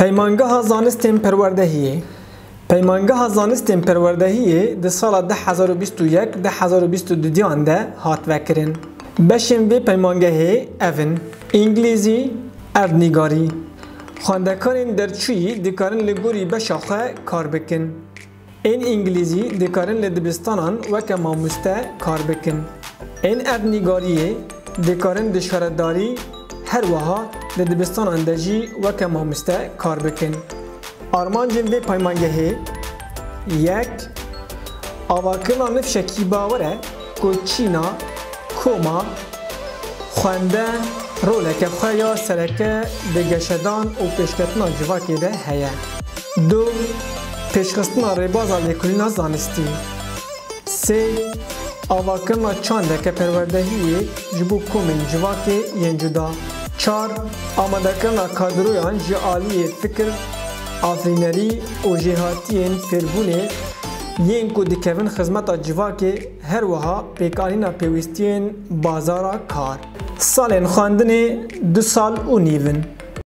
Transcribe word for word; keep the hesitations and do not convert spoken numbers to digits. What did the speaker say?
Peymangeha Zanistên Perwerdehiyê. Peymangeha Zanistên Perwerdehiyê di sala du hezar û bîst û yek du hezar û bîst û duyan de hat vekirin. Beşên vê peymangehê ev in: Îngilîzî, erdnîgarî. Xwendekarên derçûyî dikarin li gorî beşa xwe kar bikin. Ên îngilîzî dikarin li dibistanan weke mamoste kar bikin. Ên erdnîgariyê dikarin di şaredarî, her wiha di dibistanan de jî weke mamoste kar bikin. Armancên vê peymangehê: yek, avakirina nifşekî bawer e ku çîna, koma, xwende roleke xwe ya sereke di geşedan û pêşketina civakê de heye. Du, pêşxistina rêbaza lêkolîna zanistî. Sê, avakirina çandeke perwerdehiyê ji bo komên civakê yên cuda. Çar, amadekirina kadroyan ji aliyê fikir, afirînerî û jêhatiyên fêrbûnê yên ku dikevin xizmeta civakê, her wiha pêkanîna pêwîstiyên bazara kar. Salên xwendinê du sal û nîv in.